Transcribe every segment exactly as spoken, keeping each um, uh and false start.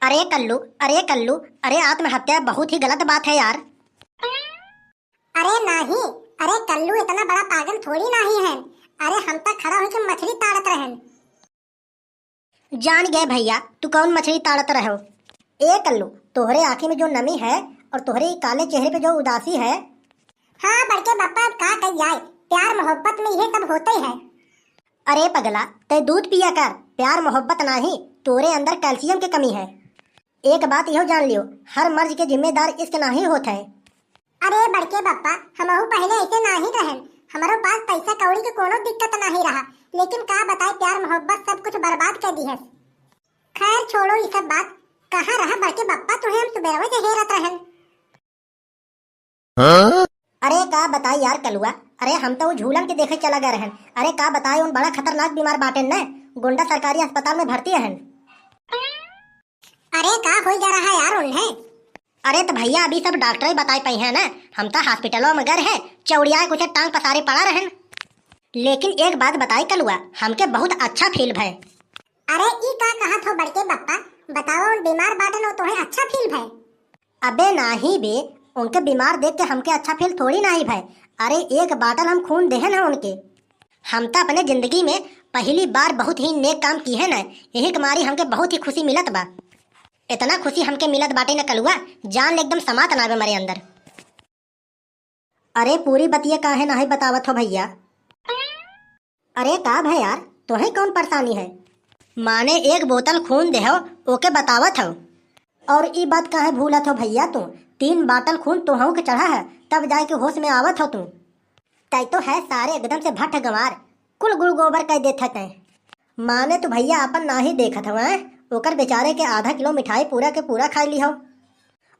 अरे कल्लू, अरे कल्लू, अरे आत्महत्या बहुत ही गलत बात है यार। अरे नाही, अरे कल्लू इतना बड़ा पागल थोड़ी नाही है। अरे हम तो खड़ा होके मछली ताड़त रहन। जान गए भैया, तू कौन मछली ताड़त रहो। ए कल्लू, तोहरे आँखी में जो नमी है और तोहरे ई काले चेहरे पे जो उदासी है। हाँ बड़के बप्पा, अब का कही जाए, प्यार मोहब्बत में ये सब होते ही है। अरे पगला, तै दूध पिया कर, प्यार मोहब्बत नाही, तोरे अंदर कैल्शियम के कमी है। एक बात यहो जान लियो, हर मर्ज के जिम्मेदार इश्क नाही होत है। अरे बड़के बप्पा, हमहू पहले ऐसे नाही रहन, हमरो पास पैसा कौड़ी के कोनो दिक्कत नाही रहा, लेकिन का बताए, प्यार मोहब्बत सब कुछ बर्बाद कर दिहस। खैर छोड़ो ई सब बात, कहाँ रहा बड़के बप्पा, तुहे हम सुबेरवे से हेरत रहन। अरे का बताई यार कलुआ, अरे हम तो उ झूलन के देखे चला गए रहन। अरे का बताई, उन बड़ा खतरनाक बीमार बाटेन न, गोंडा सरकारी अस्पताल में भर्ती हन। अरे का होई जा रहा यार उन्हें? अरे तो भैया अभी सब डॉक्टर ही बताई पाई है ना, हम तो हॉस्पिटलों में गए हैं, चौड़िया कुछ टांग पसारे पड़ा रहन। लेकिन एक बात बताई कलुआ, हमके बहुत अच्छा फील भय। अरे ई का कहत हो बड़के बप्पा, बताओ उन बीमार बाटन हो तोहे अच्छा फील भय? अबे नाही बे, उनके बीमार देख के हमके अच्छा फील थोड़ी नाही भय। अरे एक बाटल हम खून देहन है उनके। हम तो अपने जिंदगी में पहली बार बहुत ही नेक काम की है ना, यही के मारी हमके बहुत ही खुशी मिलत बा। इतना खुशी हमके मिलत बाटे न कलुआ, जान ले एकदम समात ना बे मरे अंदर। अरे पूरी बतिया काहे नाही बतावत हो भैया? अरे का भय यार, तोहे कौन परेशानी है? माने एक बोतल खून देहो, ओके बतावत हो। और ई बात काहे भूलत हो भैया तू? तीन बाटल खून तोहू के चढ़ा है, तब जाए के होश में आवत हो तू। तै तो है सारे एकदम से भट्ठ गंवार, कुल गुड़ गोबर कर देत है तै। माने तू भैया अपन नाही देखत हवा, ओकर बेचारे के आधा किलो मिठाई पूरा के पूरा खाई ली हो,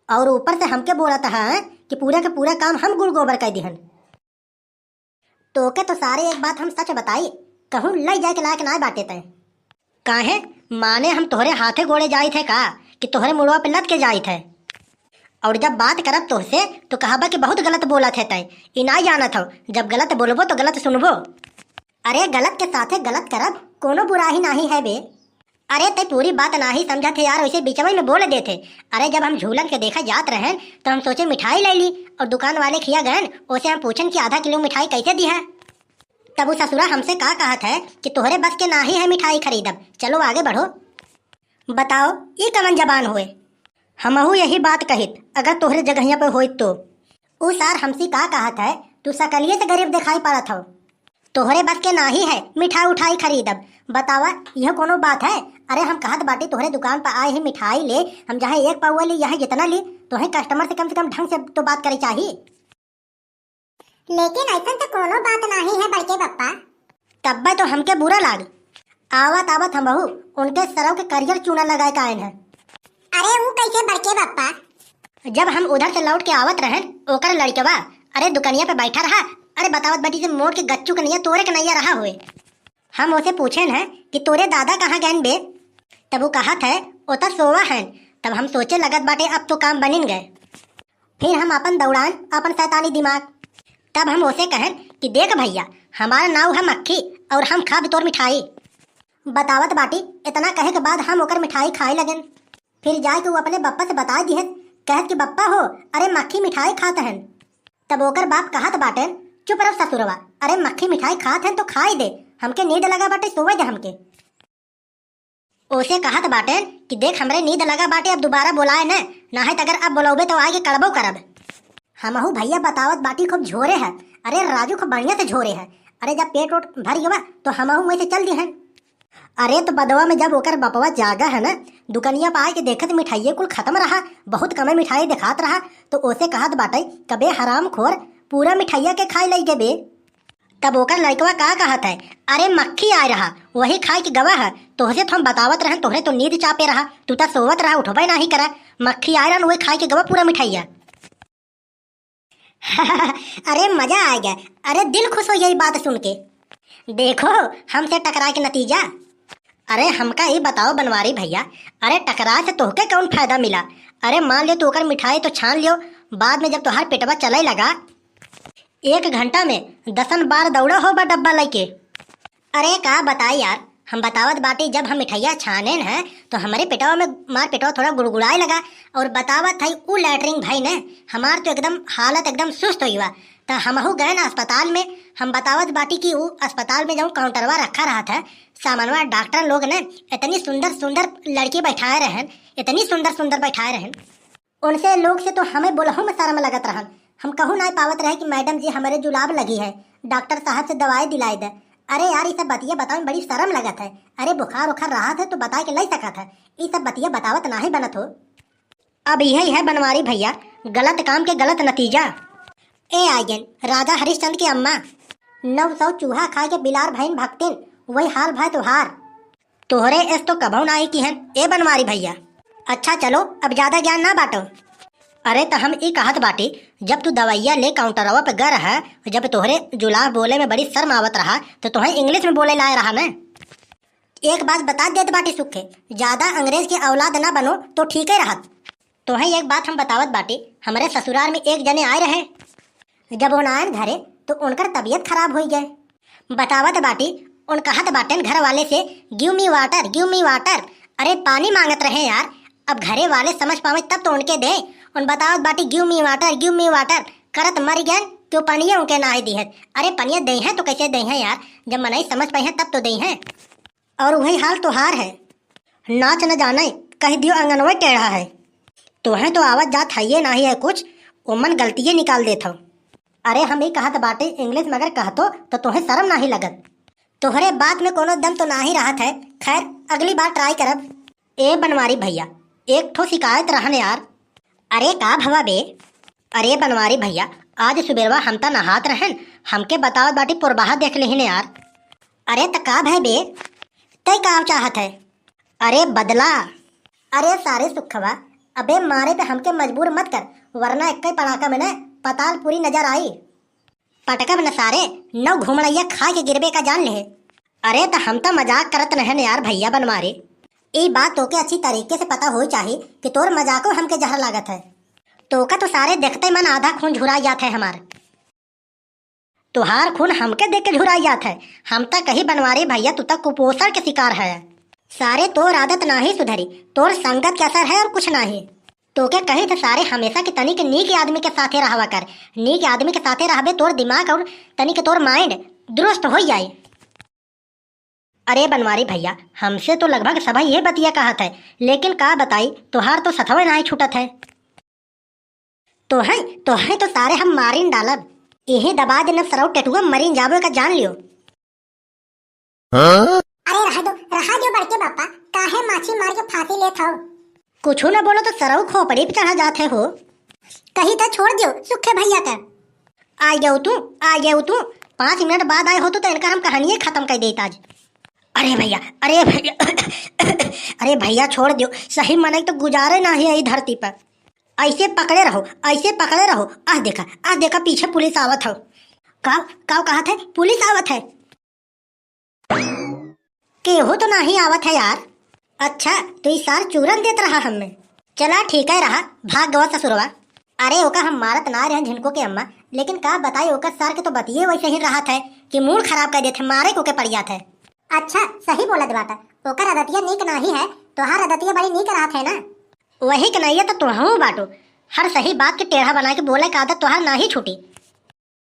और ऊपर से हमके बोलत है कि पूरा के पूरा काम हम गुड़ गोबर कर दिहन। तोके तो सारे एक बात हम सच बताई, कहूँ लई जाए के लायक ना बाटे तै। काहे? माने हम तोहरे हाथे गोड़े जाइत है का, कि तोहरे मुड़वा पे लद के जाइत है? और जब बात करब तोहसे तो कहबा कि बहुत गलत बोलत है तै, ई ना जानत हो, जब गलत बोलबो तो गलत सुनबो। अरे गलत के साथे गलत करब कोनो बुराई नाही है बे। अरे तै पूरी बात नाही समझत है यार, वैसे बीचवे में बोल देत है। अरे जब हम झूलन के देखा जात रहन तो हम सोचे मिठाई ले ली और दुकान वाले खिया गयन, ओसे हम पूछन कि आधा किलो मिठाई कैसे दी है। तब उ ससुरा हमसे का कहत है कि तोहरे बस के नाही है मिठाई खरीदब, चलो आगे बढ़ो। बताओ, ई कवन जबान होए? हमहू यही बात कहित, अगर तोहरे जगहिया पे होइत तो। उ सार हमसे का कहत है, तू सकलिए से गरीब दिखाई पड़त हो। तोहरे बस के नाही है मिठाई उठाई खरीदब। बतावा, यह कोनो बात है? अरे हम कहत बाटी तोहरे दुकान पर आए ही मिठाई ले, हम चाहे एक पौवा ली, यहाँ जितना ली, तोहे कस्टमर से कम से कम ढंग से तो बात करे चाही। लेकिन ऐसन तो कोनो बात नाही है बड़के पप्पा। तब्बे तो हमके बुरा लाग। आवत आवत हमहू उनके सरव के करियर चूना लगाए का आयन है। अरे ऊ कैसे बड़के पप्पा? जब हम उधर से लौट के आवत रहन, ओकर लड़कवा, अरे दुकनिया पे बैठा रहा, अरे बतावत बाटी से मोट के गच्चू के नैया तोरे के नैया रहा होए। हम ओसे पूछेन है कि तोरे दादा कहाँ गएन बे? तब उ कहत है, ओता सोवा हन। तब हम सोचे लगत बाटे अब तो काम बनिन गए। फिर हम अपन दौड़ान, अपन शैतानी दिमाग। तब हम ओसे कहन कि देख भैया, हमारा नाव है मक्खी और हम खाब तोर मिठाई। बतावत बाटी, इतना कहे के बाद हम ओकर मिठाई खाए लगन। फिर जाए के वो अपने बप्पा से बता दिहत, कहत कि बप्पा हो, अरे मक्खी मिठाई खात हन। तब ओकर बाप कहत बाटेन, चुप रह ससुरवा, अरे मक्खी मिठाई खात हन तो खाए दे, हमके नींद लगा बाटे, सोवे दे हमके। ओसे कहत बाटेन कि देख हमरे नींद लगा बाटे, अब दोबारा बोलाए न, नाहे त अगर अब बोलौबे तो आगे कड़बो करब। हमहू भैया बतावत बाटी खूब झोरे है। अरे राजू खूब बढ़िया से झोरे है। अरे जब पेट ओट भर गवा तो हमहू वैसे चल दिहन। अरे तो बदवा में जब ओकर बपवा जागा है ना, दुकनिया पे आए के देखत मिठाइये कुल खत्म रहा, बहुत कमे मिठाई देखात रहा, तो ओसे कहत बाटे, कबे हरामखोर, पूरा मिठाइया के खाए लई गे बे। तब ओकर लइकवा का कहत है, अरे मक्खी आए रहा, वही खाए के गवा है, तोहसे तो हम बतावत रहन, तोहरे तो नींद चापे रहा, तू तो सोवत रहा, उठबे नाही करा, मक्खी आए रहन, वही खाए के गवा पूरा मिठाइया। अरे मजा आ गया, अरे दिल खुश हो यही बात सुन के। देखो, हमसे टकराए के नतीजा। अरे हमका ई बताओ बनवारी भैया, अरे टकराए से तोहके कौन फायदा मिला? अरे मान लियो तू ओकर मिठाई तो छान लियो, बाद में जब तोहार पेटवा चले लगा, एक घंटा में दसन बार दौड़ा होबा डब्बा लेके। अरे का बताई यार, हम बतावत बाटी, जब हम मिठाइया छानेन है, तो हमरे पेटवा में, मार पेटवा थोड़ा गुड़गुड़ाए लगा, और बतावत है, उ लैट्रिन भई ने, हमार तो एकदम हालत एकदम सुस्त होइ हुआ। त हमहू गएन अस्पताल में। हम बतावत बाटी कि उ अस्पताल में जउन काउंटरवा रखा रहत है, सामानवा, डॉक्टर लोग ने इतनी सुंदर सुंदर लड़की बैठाए रहन, इतनी सुंदर सुंदर बैठाए रहन। उनसे लोग से तो हमें बोलहु में शर्म लगत रहन। हम कहू नाहीं पावत रहे कि मैडम जी, हमरे जुलाब लगी है, डॉक्टर साहब से दवाई दिलाए दे। अरे यार, ई सब बतिया बतावे में बड़ी शर्म लगत है। अरे, बुखार उखार रहत है तो बताए के लइ सकत है, ई सब बतिया बतावत नाहीं बनत हो। अब यही है बनवारी भइया, गलत काम के गलत नतीजा। ए आइगेन, राजा हरिश्चंद्र की अम्मा, नौ सौ चूहा खाए के बिलार भइन भक्तिन, वही हाल भय तोहार। तोहरे एस तो कभउ नाहीं किहेन, ए बनवारी भइया। अच्छा चलो, अब ज्यादा ज्ञान ना बाँटो। अरे त हम ई कहत बाटी, जब तू दवाइया ले काउंटरवा पे गए रहा, जब तोहरे जुलाब बोले में बड़ी शर्म आवत रहा, तो तोहे इंग्लिश में बोले लाए रहा न। एक बात बता देत बाटी सुखे, ज्यादा अंग्रेज के औलाद ना बनो तो ठीके रहत। तोहे एक बात हम बतावत बाटी, हमरे ससुरार में एक जने आए रहे, जब उन आयन घरे, तो उनकर तबीयत खराब होइ गए। बतावत बाटी, उन कहत बाटेन घर वाले से, "Give me water, give me water।" अरे, पानी माँगत रहे यार। अब घरे वाले समझ पावे तब तो उनके दे। उन बतावत बाटी, "Give me water, give me water।" करत मरि गएन, तो पनिया उनके नाहीं दिहत। अरे, पनिया देइहैं तो कैसे देइहैं यार, जब मनई समझ पइहैं तब तो देइहैं। और वही हाल तोहार है। नाच न जाने, कहि दियो अंगनवा टेढ़ा है। तोहे तो आवत जात हइये नाहीं है कुछ, ओमन गलतिये निकाल देत हौ। अरे हम ई कहत बाटी इंग्लिश में अगर कहतो तो तोहे शर्म नाहीं लगत। तोहरे बात में कोनो दम तो नाहीं रहत है। खैर, अगली बार try करब। ए बनवारी भइया, एक ठो शिकायत रहन यार। अरे का भवा बे? अरे बनवारी भइया, आज सुबेरवा हम त नहात रहन, हमके बतावत बाटी पुरबहा देख लेहिन यार। अरे त का भय बे? तै का चाहत है? अरे बदला। अरे सारे सुखवा, अबे मारे पे हमके मजबूर मत कर, वरना एक्कै पड़ाका में न पताल पूरी नजर आई। पटकब न सारे, नौ घुमड़ैया खाए के गिरबे का जान ले। अरे त हम त मजाक करत रहन यार भइया बनवारी। ई बात तोके अच्छी तरीके से पता होई चाही कि तोर मजाको हमके जहर लागत है। तोका तो सारे देखते मन आधा खून झुराई जात है हमार। तोहार खून हमके देख के झुराई जात है। हम त कही बनवारी भइया तू त कुपोषण के शिकार है। सारे तोर आदत नाहीं सुधरी, तोर संगत के असर है और कुछ नाहीं। तोके कही थे सारे हमेशा के तनिक नीक आदमी के साथे रहवा कर। नीक आदमी के साथे रहबे तोर दिमाग और तनिक तोर mind दुरुस्त होइ जाई। अरे बनवारी भइया, हमसे तो लगभग सभई ये बतिया कहत है, लेकिन का बताई, तोहार तो सथवे नाहीं छूटत है। तोहैं, तोहैं तो सारे हम मारिन डालब। इही दबा देन सरऊ टेटुआ मरिन जाबो का जान लियो। हाँ? अरे रहा दो, रहा दो बड़के बापा, काहे माछी मार के फांसी लेत हौ? कुछू न बोलो तो सरऊ खोपड़ी पे चढ़ा जात है हो। कही तो छोड़ दियो सुखे भइया का। आ जाओ तू, आ जाओ तू। पाँच मिनट बाद आए होतू तो इनका हम कहानिये खतम कर देत आज। अरे भइया, अरे भइया, अरे भइया छोड़ दियो, सही मनई तो गुजारे नाहीं है ई धरती पर। ऐसे पकड़े रहो, ऐसे पकड़े रहो। आह देखा, आह देखा पीछे पुलिस आवत हौ। का, का कहत है? पुलिस आवत है? केहू तो नाहीं आवत है यार। अच्छा, तो ई सार चूरन देत रहा हमें। चला ठीक है रहा, भाग गवा ससुरवा। अरे ओका हम मारत ना रहन झिनको के अम्मा, लेकिन का बताई ओकर सार के तो बतिये वैसे ही रहत है कि मूड खराब कर देत है, मारे को के पड़ जात है। अच्छा, सही बोलत बाटा, ओकर आदतिया नीक नाहीं है, तोहार आदतिया बड़ी नीक रहत है ना। वही के नइया तो तोहू बाटो, हर सही बात के टेढ़ा बना के बोले का आदत तोहार नाहीं छूटी।